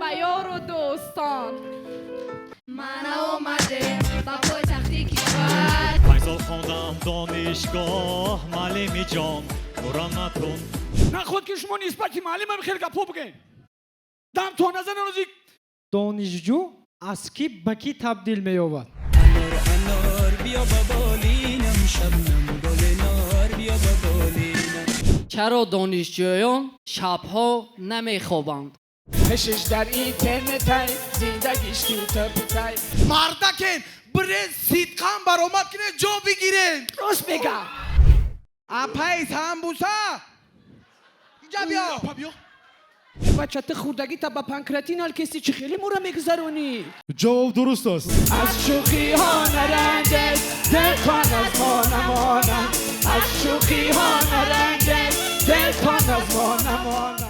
Ба ёру дӯстон. Мана омадем ба пойтахти кишвар. 5 сол хондам донишгоҳ, муаллими ҷон, нураматун. Наход ки шумо нисбати муаллимам хел гапо бигӯед, дам то назана рози. Донишҷӯ аз кӣ ба кӣ табдил меёбад? Анор, анор, биё ба болинам, шабнам, гули нар, биё ба болинам. Чаро донишҷӯён шабҳо намехобанд? Пешиш дар интернетай, зиндагиш ту-ту-путай. Мардакен бирен, сидқан баромад кине, ҷо бигирен. Рост мега. Апай самбуса, инҷа биё. Апа, биё. Бача, ту хурдагита ба панкратин ҳал кести, чӣ хеле мора мегузаронӣ? Ҷавоб дуруст аст. Аз шӯхиҳо наранҷед, дилтон аз мо намонад. Аз шӯхиҳо наранҷед, дилтон аз мо намонад.